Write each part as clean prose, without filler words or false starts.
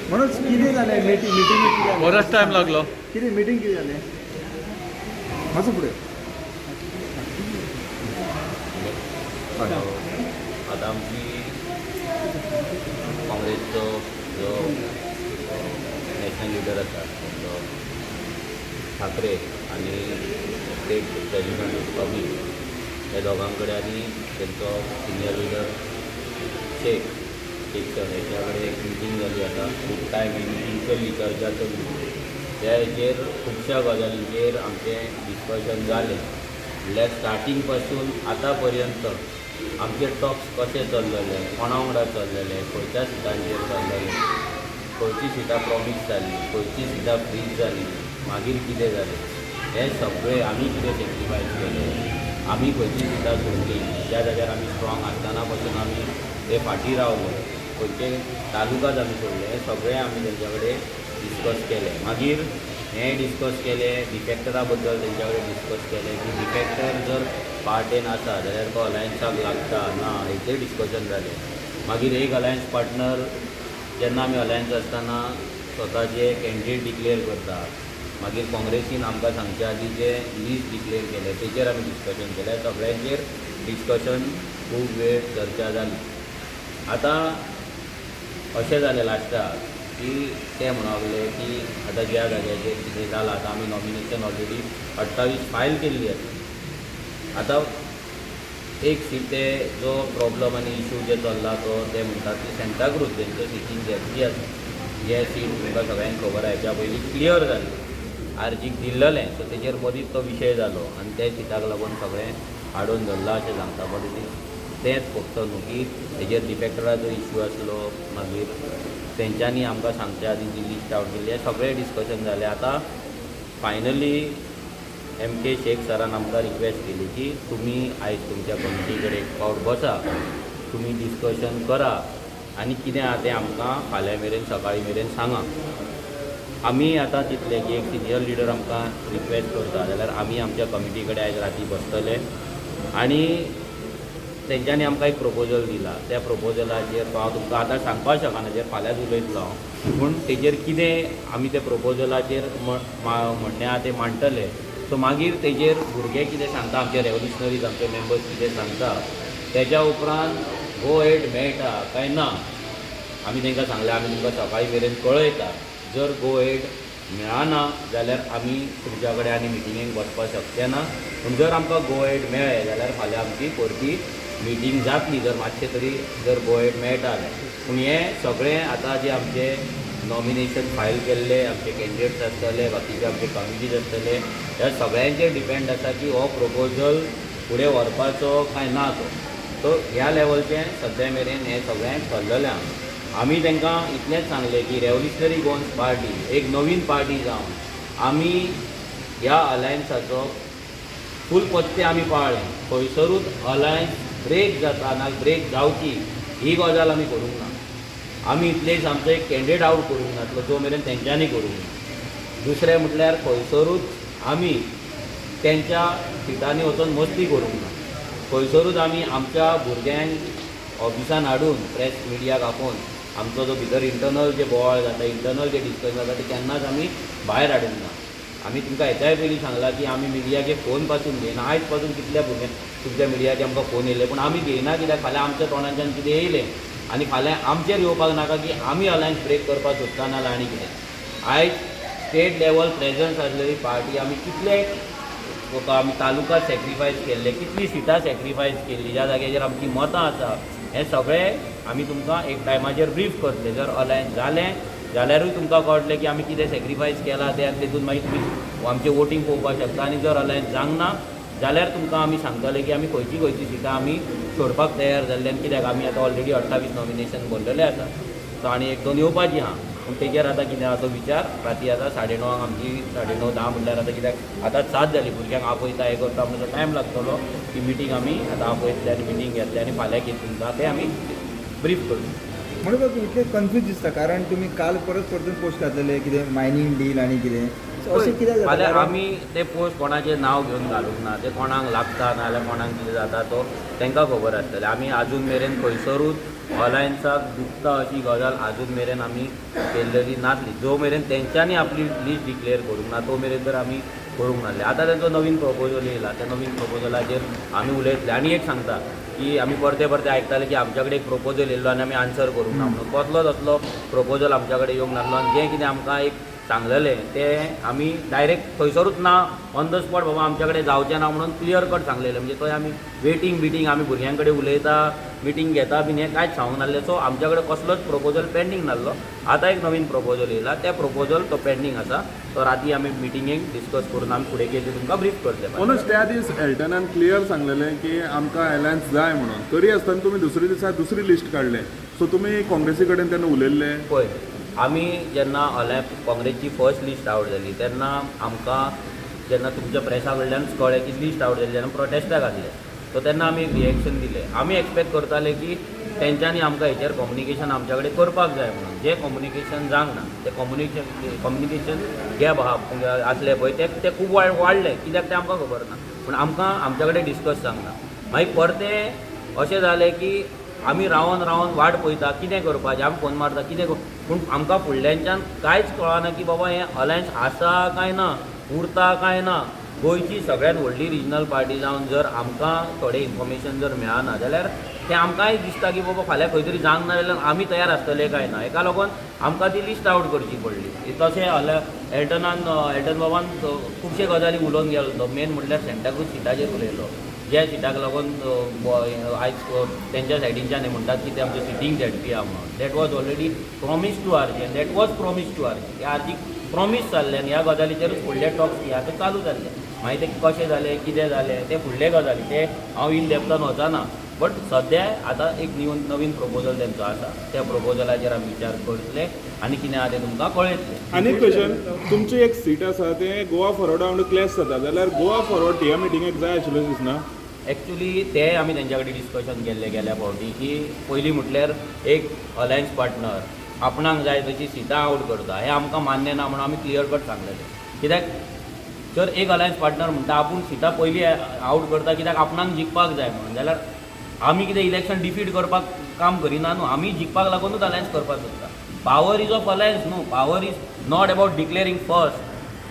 म्हणून कितें जालें मिटींग मिटींग कितें जालें? बरोच टायम लागलो. कितें मिटींग कितें जालें मातसो फुडें. आतां आमची काँग्रेसचो जो नॅशनल लिडर आसा तो ठाकरे आनी स्टेट प्रेजिडंट अमीत ह्या दोगां कडेन आनी तेंचो senior leader Shaikh Shaikh sir हेच्या कडेन एक मिटींग जाली. आतां खूब टायम ही मिटींग चल्ली, चर्चा चल्ली. त्या हेजेर खुबश्या गजालींचेर आमचें डिस्कशन जालें. म्हणल्यार स्टार्टींग पासून आतां पर्यंत आमचे टॉक्स कशे चल्लेले, कोणा वांगडा चल्लेले, खंयच्या सिटांचेर चल्लेले, खंयची सिटां प्रॉमीस जाल्ली, खंयची सिटां फ्रीज जाली, मागीर कितें जालें, हें सगळें आमी कितें सॅक्रिफायस केलें, आमी खंयची सिटां सोडली, ज्या जाग्यार आमी स्ट्रॉंग आसतना पासून आमी ते फाटीं रावले, खंयचे तालुकाज आमी सोडले, हें सगळें आमी तेंच्या कडेन डिस्कस केलें. मागीर हें डिस्कस केलें, डिफॅक्टरा बद्दल तेंच्या कडेन डिस्कस केलें की डिफॅक्टर जर पार्टेन आसा जाल्यार तो अलायन्साक लागता ना, हेचेर डिस्कशन जालें. मागीर एक अलायन्स पार्टनर जेन्ना आमी अलायन्स आसतना स्वताचे कॅन्डिडेट डिक्लेअर करता, मागीर काँग्रेसीन आमकां सांगचे आदीं जे लिस्ट डिक्लेअर केलें तेचेर आमी डिस्कशन केलें. सगळ्यांचेर डिस्कशन खूब वेळ चर्चा जाली. आतां अशें जालें लास्टाक की ते म्हणूंक लागले की आतां ज्या जाग्याचेर कितें जालां, आतां आमी नॉमिनेशन ऑलरेडी 28 फायल केल्ली आसा. आतां एक सीट ते जो प्रॉब्लम आनी इशू जे चल्ला तो ते म्हणटात की सेंटाक्रूज तेंचे सिटीन जेपी आसा, जे सीट तुमकां सगळ्यांक खबर आसा हेच्या पयलीं क्लियर जाल्लें, आरजीक दिल्लेलें, सो तेजेर मदींच तो विशय जालो आनी त्या सिटाक लागून सगळें आडोवन धरलां अशें सांगता. बट it is तेंच फक्त न्हू की हेजेर डिफेक्टराचो इश्यू आसलो, मागीर तेंच्यांनी आमकां सांगच्या आदीं जी लिस्ट आवट केल्ली, हें सगळें डिस्कशन जालें. आतां फायनली एम के शेख सरान आमकां रिक्वेस्ट केली की तुमी आयज तुमच्या कमिटी कडेन एक फावट बसा, तुमी डिस्कशन करा आनी कितें आहा तें आमकां फाल्यां मेरेन सकाळीं मेरेन सांगा. आमी आतां चिंतलें की एक सिनियर लिडर आमकां रिक्वेस्ट करता जाल्यार आमी आमच्या कमिटी कडेन आयज राती बसतले आनी तेंच्यांनी आमकां एक प्रपोजल दिला. त्या प्रपोजलाचेर तो हांव तुमकां आतां सांगपाक शकना, जेर फाल्यांच उलयतलो हांव, पूण तेजेर कितें आमी त्या प्रपोजलाचेर म्हणणें आहा तें मांडटले. सो मागीर तेजेर भुरगे कितें सांगता, आमचे रेवोल्युशनरीज, आमचे मेंबर्स कितें सांगता, तेज्या उपरांत गो एड मेळटा काय ना. आमी तांकां सांगलें आमी तुमकां सकाळीं मेरेन कळयता. जर गो एड मेळना जाल्यार आमी तुमच्या कडेन आनी मिटिंगेक बसपाक शकचे ना, पूण जर आमकां गो एड मेळ्ळें जाल्यार फाल्यां आमची परती मिटींग जातली, जर मातशें तरी जर गो एड मेळटा जाल्यार. पूण हें सगळें आतां जे आमचे नॉमिनेशन फायल केल्ले आमचे कॅन्डिडेट्स आसतले, बाकीचे आमचे कमिटीज आसतले, ह्या सगळ्यांचेर डिपेंड आसा की हो प्रपोजल फुडें व्हरपाचो काय ना तो. सो ह्या लेवलचें सद्या मेरेन हें सगळें ठरलेलें आहा. आमी तांकां इतलेंच सांगलें की रेवोल्युशनरी गोवन्स पार्टी एक नवीन पार्टी जावन आमी ह्या अलायन्साचो फूल पत्ते आमी पाळ्ळे. खंयसरूच अलायन्स ब्रेक जाता ना ब्रेक जावची ही गजाल आमी करूंक ना. आमी इतलेच आमचो एक कॅन्डिडेट आवट करूंक नासलो जो मेरेन तेंच्यांनी करूंक ना. दुसरें म्हटल्यार खंयसरूच आमी तेंच्या सिटांनी वचून मस्ती करूंक ना. खंयसरूच आमी आमच्या भुरग्यांक ऑफिसान हाडून प्रेस मिडियाक आपोवन आमचो जो भितर इंटरनल जे बोवाळ जाता, इंटरनल जे डिस्कशन जाता, ते केन्नाच आमी भायर हाडूंक ना. आमी तुमकां हेच्याय पयलीं सांगलां की आमी मिडियाचे फोन पासून घेयना. आयज पासून कितल्या भुरग्यांक तुमच्या मिडियाचे आमकां फोन येयले, पूण आमी घेयना कित्याक फाल्यां आमच्या तोंडांच्यान कितें येयलें आनी फाल्यां आमचेर येवपाक नाका की आमी अलायन्स ब्रेक करपाक सोदता ना आनी कितें. आयज स्टेट लेवल प्रेजन्स आसलेली पार्टी आमी कितले आमी तालुका सॅक्रिफायस केल्ले, कितलीं सिटां सॅक्रिफायस केल्ली, ज्या जाग्याचेर आमचीं मतां आसा, हें सगळें आमी तुमकां एक टायमाचेर ब्रीफ करतले. जर अलायन्स जालें जाल्यारूय तुमकां कळटलें की आमी कितें सॅक्रिफायस केलां तें, आनी तेतून मागीर तुमी आमचें वोटींग पळोवपाक शकता. आनी जर अलायन्स जावंक ना जाल्यार तुमकां आमी सांगतले की आमी खंयची खंयची सिटां आमी सोडपाक तयार जाल्ले आनी कित्याक आमी आतां ऑलरेडी 28 नॉमिनेशन भरलेलें आसा. सो आनी एक दोन येवपाची आहा, पूण तेजेर आतां कितें आहा तो विचार राती आतां 9:30 आमची 9:30 10 म्हणल्यार आतां कित्याक आतां 7 जालीं, भुरग्यांक आपयता हें करता म्हणसर टायम लागतलो. ती मिटींग आमी आतां आपयतले आनी मिटींग घेतले आनी फाल्यां कितें तुमकां तें आमी ब्रीफ करतले. म्हणून तुमी इतले कन्फ्यूज दिसता, कारण तुमी काल परत परतून पोस्ट घातलेले कितें मायनींग डील आनी कितें. सो अशें कित्याक जाता? फाल्यां आमी ते पोस्ट कोणाचें नांव घेवन घालूंक ना. ते कोणाक लागता नाजाल्यार कोणाक कितें जाता तो तांकां खबर आसतलें. आमी आजून मेरेन खंयसरूच अलायन्साक दुखता अशी गजाल आजून मेरेन आमी केल्लेली नासली. जो मेरेन तेंच्यांनी आपली लिस्ट डिक्लेअर करूंक ना तो मेरेन तर आमी करूंक नासले. आतां तेंचो नवीन प्रपोजल येयला, त्या नवीन प्रपोजलाचेर आमी उलयतले. आनी एक सांगता की आमी परते परते आयकताले की आमच्या कडेन एक प्रपोजल येयल्लो आनी आमी आन्सर करूंक ना म्हणून. कसलो तसलो प्रपोजल आमच्या कडेन येवंक नासलो आनी जें कितें आमकां एक सांगलेलें तें आमी डायरेक्ट थंयसरूच ना, ऑन the spot बाबा आमच्या कडेन जावचें ना म्हणून क्लियर कट सांगलेलें. म्हणजे थंय आमी वेटींग बिटींग, आमी भुरग्यां कडेन उलयता, मिटींग घेता बीन, हें कांयच सांगूंक नासलें. सो आमच्या कडेन कसलोच प्रपोजल पेंडींग नासलो. आतां एक नवीन प्रपोजल येयला, त्या प्रपोजल तो पेंडींग आसा. तो राती आमी मिटिंगेक डिस्कस करून आमी फुडें कितें तें तुमकां ब्रीफ करतले. मनोज, त्या दीस एल्टनान क्लियर सांगलेलें की आमकां अलायन्स जाय म्हणून, तरी आसतना तुमी दुसरे दिसा दुसरी लिस्ट काडलें. सो तुमी काँग्रेसी कडेन तेन्ना उलयल्ले? पळय, आमी जेन्ना अलाय काँग्रेसची फर्स्ट लिस्ट आवट जाली तेन्ना आमकां जेन्ना तुमच्या प्रेसा कडल्यानच कळ्ळें की लिस्ट आवट जाली, तेन्ना प्रोटेस्टाक आसले. सो तेन्ना आमी एक रिएक्शन दिलें. आमी एक्सपेक्ट करताले की तेंच्यांनी आमकां हेचेर कम्युनिकेशन आमच्या कडेन करपाक जाय म्हणून. जें कम्युनिकेशन जावंक ना, तें कम्युनिकेशन गॅप आहा आसलें पळय, तें तें खूब वाडलें. कित्याक तें आमकां खबर ना, पूण आमकां आमच्या कडेन डिस्कस जावंक ना. मागीर परतें अशें जालें की आमी रावन रावन वाट पळयता कितें करपाचें, आमी फोन मारता कितें, पूण आमकां फुडल्यांच्यान कांयच कळना की बाबा हें अलायन्स आसा काय ना, उरता काय ना. गोंयची सगळ्यात व्हडली रिजनल पार्टी जावन जर आमकां थोडें इन्फॉर्मेशन जर मेळना जाल्यार तें आमकांय दिसता की बाबा फाल्यां खंय तरी जावंक ना जाल्यार आमी तयार आसतले काय ना. हेका लागून आमकां ती लिस्ट आवट करची पडली. तशें एल्टन बाबान खुबशे गजाली उलोवन गेलो. तो मेन म्हटल्यार सेंटाक्रूज सिटाचेर उलयलो, ज्या सिटाक लागून आयज तेंच्या सायडीनच्यान हे म्हणटात की ते आमचे सिटींग झेडपी आहा म्हणून. That was already promise to RG आनी that was promise to RG. हे आरजीक प्रॉमीस जाल्लें आनी ह्या गजालीचेरूच फुडले टॉक्स हे आतां चालू जाल्ले. मागीर ते कशें जालें, कितें जालें, ते फुडले गजाली, ते हांव इन डेप्थान वचना. बट सद्या आतां एक नवीन प्रपोजल तेंचो आसा, त्या प्रपोजलाचेर आमी विचार करतले आनी कितें आहा तें तुमकां कळयतले. आनी एक क्वेश्चन, तुमची एक सीट आसा तें गोवा फॉरवर्डा वांगडा क्लॅश जाता जाल्यार गोवा फॉरवर्ड ह्या मिटिंगेक जाय आशिल्लें दिसना? एक्चुली ते आमी तेंच्या कडेन डिस्कशन केल्लें गेल्या फावटी की पयलीं म्हटल्यार एक अलायन्स पार्टनर आपणाक जाय तशी सिटां आवट करता हें आमकां मान्य ना म्हणून आमी क्लियर कट सांगलेलें. कित्याक जर एक अलायन्स पार्टनर म्हणटा आपूण सिटां पयलीं आवट करता कित्याक आपणाक जिखपाक जाय म्हणून, जाल्यार आमी कितें इलेक्शन डिफीट करपाक काम करिना न्हू, आमी जिखपाक लागूनच अलायन्स करपाक सोदता. Power is of alliance न्हू, power is not about declaring first,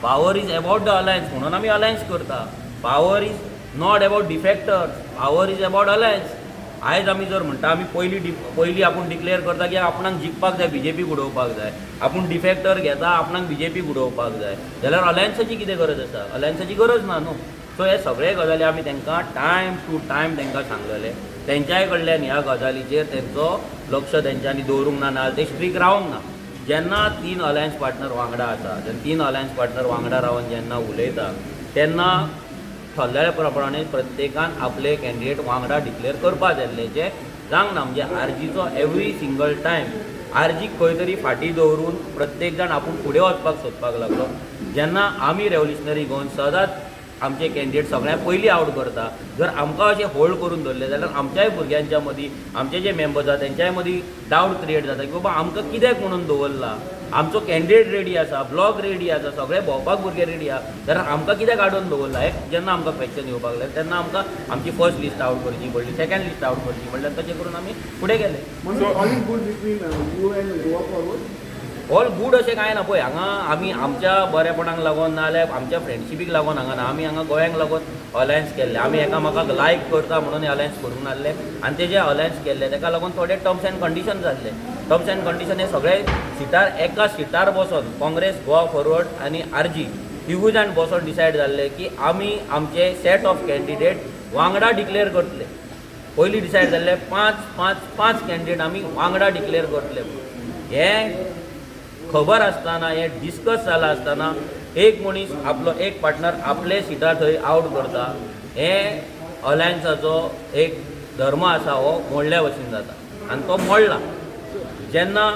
power is about the alliance म्हणून आमी अलायन्स करता. Power is not about defectors, power is about alliance. आयज आमी जर म्हणटा आमी पयलीं आपूण डिक्लेअर करता की आपणाक जिखपाक जाय, बीजेपीक उडोवपाक जाय, आपूण डिफेक्टर घेता आपणाक बीजेपीक उडोवपाक जाय, जाल्यार अलायन्साची कितें गरज आसा? अलायन्साची गरज ना न्हू. सो हे सगळे गजाली आमी तांकां टायम टू टायम तांकां सांगलेले. तेंच्याय कडल्यान ह्या गजालीचेर तेंचो लक्ष तेंच्यांनी दवरूंक ना, नाजाल्यार ते स्ट्रीक रावंक ना. जेन्ना तीन अलायन्स पार्टनर वांगडा आसा, जेन्ना तीन अलायन्स पार्टनर वांगडा रावन जेन्ना उलयता तेन्ना ठरलेल्या प्रमाणे प्रत्येकान आपले कॅन्डिडेट वांगडा डिक्लेअर करपा जाय आसलें, जें जावंक ना. म्हणजे आरजीचो एवरी सिंगल टायम आरजीक खंय तरी फाटीं दवरून प्रत्येक जाण आपूण फुडें वचपाक सोदपाक लागलो. जेन्ना आमी रेवोल्युशनरी गोवन सदांच आमचे कॅन्डिडेट सगळ्यां पयलीं आवट करता, जर आमकां अशें होल्ड करून दवरलें जाल्यार आमच्याय भुरग्यांच्या मदीं, आमचे जे मेंबर्स आसा तेंच्याय मदीं डावट क्रिएट जाता की बाबा आमकां कित्याक म्हणून दवरला, आमचो कॅन्डिडेट रेडी आसा, ब्लॉक रेडी आसा, सगळे भोंवपाक भुरगे रेडी आसा, जाल्यार आमकां कित्याक आडोवन दवरला? हें जेन्ना आमकां क्वेश्चन येवपाक लागलें तेन्ना आमकां आमची फर्स्ट लिस्ट आवट करची पडली, सेकंड लिस्ट आवट करची पडली आनी तशें करून आमी फुडें गेले. All is good between you and Goa Forward? All good अशें कांय ना. पळय, हांगा आमी आमच्या बरेपणाक लागून नाजाल्यार आमच्या फ्रेंडशिपीक लागून हांगा ना, आमी हांगा गोंयांक लागून अलायन्स केल्ले. आमी एकामेकाक लायक करता म्हणून अलायन्स करूंक नासले आनी ते जे अलायन्स केल्ले तेका लागून थोडे टर्म्स एंड कंडिशन जाल्ले. टर्म्स एंड कंडिशन हे सगळे सिटार एका सिटार बसोन काँग्रेस, गोवा फॉरवर्ड आनी आरजी तिगूय जाण बसोन डिसायड जाल्ले की आमी आमचे सेट ऑफ कॅन्डिडेट वांगडा डिक्लेअर करतले. पयलीं डिसायड जाल्ले 5 5 5 कॅन्डिडेट आमी वांगडा डिक्लेअर करतले. हें खबर आसतना, हें डिस्कस जालां आसतना एक मनीस आपलो एक पार्टनर आपले सिटार थंय आवट करता, हें अलायन्साचो एक धर्म आसा हो मोडल्या भशेन जाता आनी तो मोडला. जेन्ना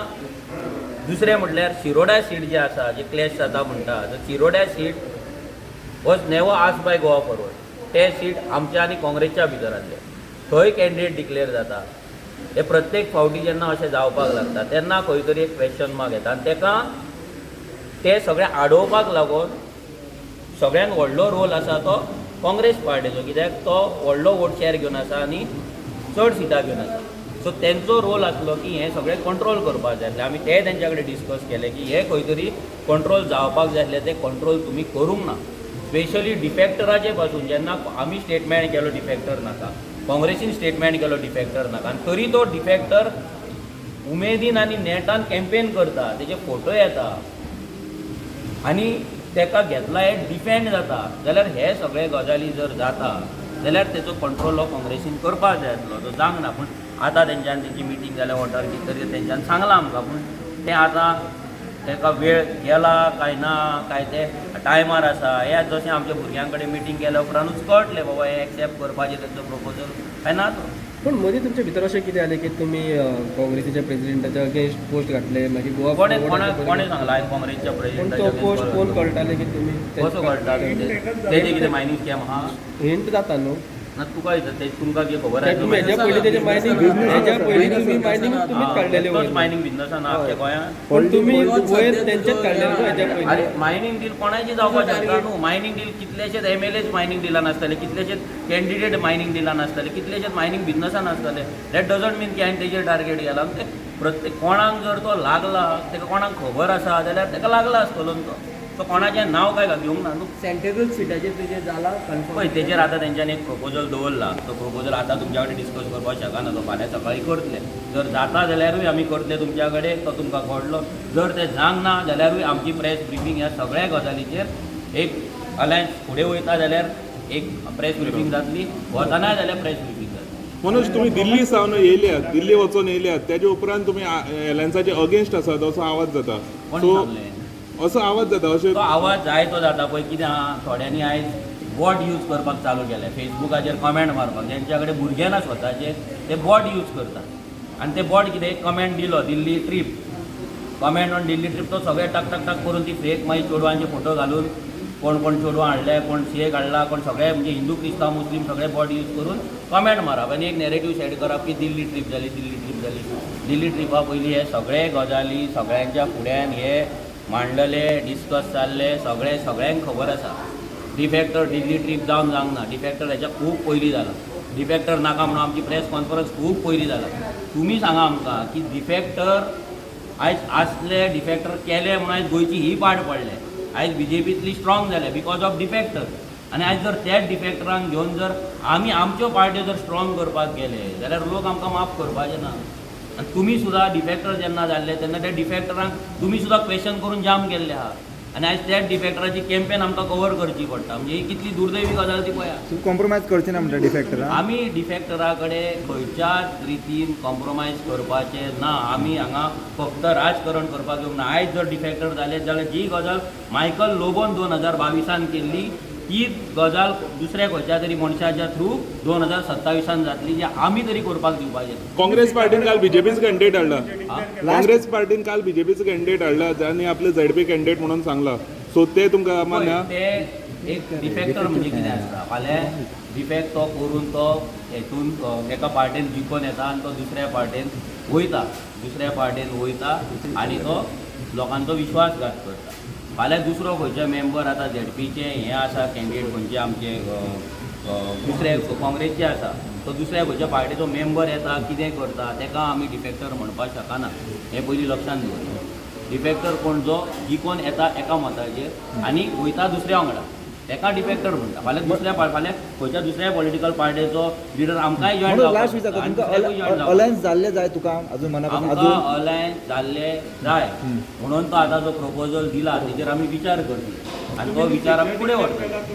दुसरें म्हटल्यार शिरोड्या सीट जे आसा, जे क्लॅश जाता म्हणटा, Shiroda seat was never asked by Goa Forward. ते सीट आमच्या आनी काँग्रेसच्या भितर आसले, थंय कॅन्डिडेट डिक्लेअर जाता. हे प्रत्येक फावटी जेन्ना अशें जावपाक लागता तेन्ना खंय तरी एक क्वेश्चन मार्क येता आनी तेका ते सगळे आडोवपाक लागून सगळ्यान व्हडलो रोल आसा तो काँग्रेस पार्टेचो, कित्याक तो व्हडलो वोट शेअर घेवन आसा आनी चड सिटां घेवन आसा. सो तेंचो रोल आसलो की हें सगळें कंट्रोल करपाक जाय आसलें. आमी ते तेंच्या कडेन डिस्कस केलें की हें खंय तरी कंट्रोल जावपाक जाय आसलें, तें कंट्रोल तुमी करूंक ना. स्पेशली डिफेक्टराचे पासून जेन्ना आमी स्टेटमेंट केलो डिफेक्टर नाका, काँग्रेसीन स्टेटमेंट केलो डिफेक्टर नाका, आनी तरी तो डिफेक्टर उमेदीन आनी नेटान कॅम्पेन करता, तेजे फोटो येता आनी तेका घेतला हे डिफेंड जाता, जाल्यार हे सगळे गजाली जर जाता जाल्यार तेचो कंट्रोल हो काँग्रेसीन करपाक जाय आसलो, तो जावंक ना. पूण आतां तेंच्यान तेंची मिटींग जाल्या वॉटर कितें तरी तेंच्यान सांगलां आमकां, पूण तें आतां तेका वेळ गेला काय ना, काय ते टायमार आसा हे जशें आमच्या भुरग्यां कडेन मिटींग केल्या उपरांतूच कळटलें बाबा हें एक्सेप्ट करपाचें तेंचो प्रपोजल काय ना तो. पूण मदीं तुमचे भितर अशें कितें जालें की तुमी काँग्रेसीच्या प्रेजिडेंटाच्या अगेन्स्ट पोस्ट घातले, मागीर गोवा कोणें forward कोणा हाचे कोणें सांगलां हांवें काँग्रेसच्या पूण प्रेजिडेंटाच्या तो पोस्ट कोण कळटाले की तुमी कसो कळटा तेजें कितें मायनींग स्कॅम आहा हिंट जाता न्हू ना तुका विचार ते तुमकां कितें खबर त्या तुमी हेज्या पयलीं तेजें मायनींग हेज्या पयलीं तुमी मायनींग तुमीच काडलेले तोच वयर मायनींग बिझनसान आख्या गोंयांत. पूण तुमी वयर तेंचेच काडलेले न्हू हेज्या अरे पयलीं. मायनींग डील कोणाची जावपाक शकता न्हू. मायनींग डील कितलेशेच एम एल एच मायनींग डिलान आसतले, कितलेशेच कॅन्डिडेट मायनींग डिलान आसतले, कितलेशेच मायनींग बिझनसान आसतले. That doesn't मीन की हांवें तेजेर टार्गेट केला. ते प्रत्येक कोणाक जर तो लागला, तेका कोणाक खबर आसा जाल्यार तेका लागला आसतलो न्हू तो. सो कोणाचें नांव काय घेवंक ना न्हू. सेंटेरूच सिटाचेर तुजें जाला कन्फर्म? पळय तेजेर आतां तेंच्यांनी एक प्रपोजल दवरला, तो प्रपोजल आतां तुमच्या कडेन डिस्कस करपाक शकना, तो फाल्यां सकाळीं करतले. जर जाता जाल्यारूय आमी करतले तुमच्या कडेन, तो तुमकां कळटलो. जर तें जावंक ना जाल्यारूय आमची प्रेस ब्रिफींग ह्या सगळ्या गजालीचेर एक अलायन्स फुडें वयता जाल्यार एक प्रेस ब्रिफींग जातली, वचना जाल्यार प्रेस ब्रिफींग जातली. मनोज, तुमी दिल्ली सावन येयल्यात, दिल्ली वचून येयल्यात, तेजे उपरांत तुमी एलायन्साचे अगेन्स्ट आसात असो आवाज जाता. कोण सो सांगलें? असो आवाज जाता अशें तो आवाज जाय तो जाता. पळय कितें आहा, थोड्यांनी आयज बॉट यूज करपाक चालू केलें फेसबुकाचेर कमेंट मारपाक. ज्यांच्या कडेन भुरगे ना स्वताचे ते बॉट यूज करतात आनी ते बॉट कितें कमेंट दिलो Delhi trip, comment on Delhi trip, तो सगळे टक टक टक करून ती फेक मागीर चेडवांचे फोटो घालून कोण कोण चेडवां हाडले, कोण शेख हाडला, कोण सगळे म्हणजे हिंदू क्रिस्तांव मुस्लीम सगळे बॉट यूज करून कमेंट मारप आनी एक नॅरेटीव सेट करप की दिल्ली ट्रीप जाली, दिल्ली ट्रीप जाली. दिल्ली ट्रिपा पयलीं हे सगळे गजाली सगळ्यांच्या फुड्यान हे मांडलेले, डिस्कस जाल्ले, सगळे सगळ्यांक खबर आसा. डिफेक्टर दिल्ली ट्रीप जावन जावंक ना, डिफेक्टर हेच्या खूब पयलीं जाला. डिफेक्टर नाका म्हणून आमची प्रेस कॉन्फरन्स खूब पयलीं जाला. तुमी सांगा आमकां की डिफेक्टर आयज आसले, डिफेक्टर केले म्हणून आयज गोंयची ही पाड पडले. आयज बीजेपीतली स्ट्रॉंग जाले because of defector. आनी आयज जर त्याच डिफेक्टरांक घेवन जर आमी आमच्यो पार्ट्यो जर स्ट्रॉंग करपाक गेले जाल्यार लोक आमकां माफ करपाचे ना. आनी तुमी सुद्दां डिफेक्टर जेन्ना जाल्ले तेन्ना त्या डिफेक्टरांक तुमी सुद्दां क्वेश्चन करून जाम केल्ले आहा आनी आयज त्याच डिफेक्टराची कॅम्पेन आमकां कवर करची पडटा. म्हणजे ही कितली दुर्दैवी गजाल ती पळया. तूं कॉम्प्रोमायज करचे ना म्हणटा डिफेक्टरां? आमी डिफेक्टरा कडेन खंयच्याच रितीन कॉम्प्रोमायज करपाचें ना. आमी हांगा फक्त राजकारण करपाक येवंक ना. आयज जर डिफेक्टर जाले जाल्यार जी गजाल मायकल लोबोन 2022 केल्ली तीच गजाल दुसऱ्या खंयच्या तरी मनशाच्या थ्रू 2027 जातली, जी आमी तरी करपाक दिवपाचें ना. काँग्रेस पार्टीन काल बीजेपीच कॅन्डिडेट हाडला. हा? काँग्रेस पार्टीन काल बीजेपीच कॅन्डिडेट हाडला आनी आपले झेडपी कॅन्डिडेट म्हणून सांगला. सो ते तुमकां मान्य पळय, ते एक डिफेक्टर म्हणजे कितें आसता, फाल्यां डिफेक्ट तो करून तो हेतून एका पार्टेन जिखून येता आनी तो दुसऱ्या पार्टेन वयता, दुसऱ्या पार्टेन वयता आनी तो लोकांचो विश्वासघात करता. फाल्यां दुसरो खंयचो मेंबर आतां झेडपीचे हें आसा कॅन्डिडेट खंयचे आमचे दुसरे काँग्रेसचे आसा, तो दुसऱ्या खंयच्या पार्टीचो मेंबर येता कितें करता तेका आमी डिफेक्टर म्हणपाक शकना, हें पयलीं लक्षांत दवरया. डिफेक्टर कोण जो जिखून येता एका मताचेर आनी वयता दुसऱ्या वांगडा तेका डिफेक्टर म्हणटा. फाल्यां दुसऱ्या फाल्यां खंयच्या दुसऱ्या पॉलिटिकल पार्टीचो लिडर आमकांय जॉयन म्हणून लास्ट जावपाक विचारता शकता आनी तुमकां, दुसऱ्याकूय जॉयन जावपाक अलायन्स जाल्ले जाय तुका अजून मनापासून? आमकां अजून अलायन्स जाल्ले जाय म्हणून तो आतां जो प्रपोजल दिला तेजेर आमी विचार करतले आनी तो विचार आमी फुडें व्हरतले.